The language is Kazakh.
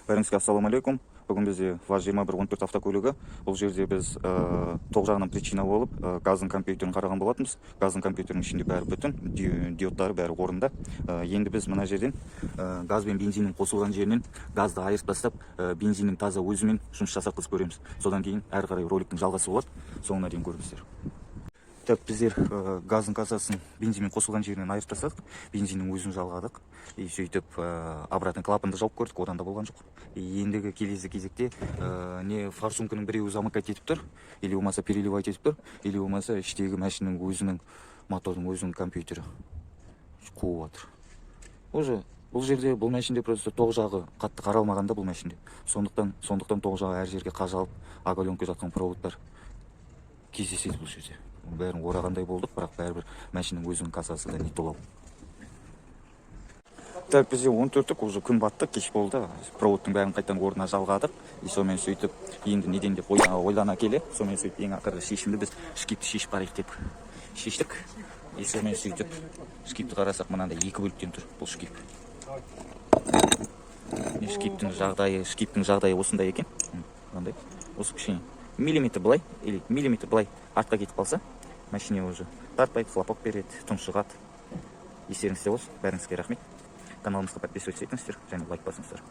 Бәріңізге ассалаумағалейкум! Бүгін бізде ВАЗ 2114 автокөлігі. Бұл жерде біз тоқ жағынан причина болып, газдың компьютерін қараған болатынбыз. Газдың компьютерінің ішінде бәрі бүтін, диодтары бәрі орнында. Енді біз мына жерден, газ бен бензиннің қосылған жерінен газды айырып тастап, бензиннің таза өзімен жұмыс жасатқызып көреміз. Содан кейін әрі қарай роликтің жалғасы болады, соңына дейін көріңіздер. Так, біздер газдың кассасын бензинмен қосылған жерінен айырып тастадық, бензиннің өзін жалғадық и сөйтіп обратный клапанды жауып көрдік, одан да болған жоқ. И ендігі келесі кезекте не форсунканың біреуі замыкать етіп тұр, или болмаса переливать етіп тұр, или болмаса іштегі машинаның өзінің, мотордың өзінің компьютері қуып жатыр уже. Бұл жерде, бұл машинде просто тоқ жағы қатты қаралмаған да бұл машинде, сондықтан тоқ жағы әр жерге қажалып, оголенка жатқан проводтар кездеседі. Бұл жерде бәрін орағандай болдық, бірақ бәрібір машинаның өзінің кассасы да не толау. Так, бізде 14-тік, уже күн батты, кеш болды. Проводтың бәрін қайтадан орнына жалғадық. И сонымен сөйтіп енді неден деп ойлана келе, сонымен сөйтіп ең ақырғы шешімді біз шкипті шешіп қарайық деп шештік. И сонымен сөйтіп шкипті қарасақ, мынандай екі бөліктен тұр бұл шкип. Міне, шкиптің жағдайы осындай екен. Мынандай осы кішкене миллиметр былай или миллиметр былай артқа кетіп қалса, машина уже тартпайды, хлопок береді, тұншығады. Естеріңізде болсын. Бәріңізге рахмет, каналымызға подписываться етіңіздер және лайк басыңыздар.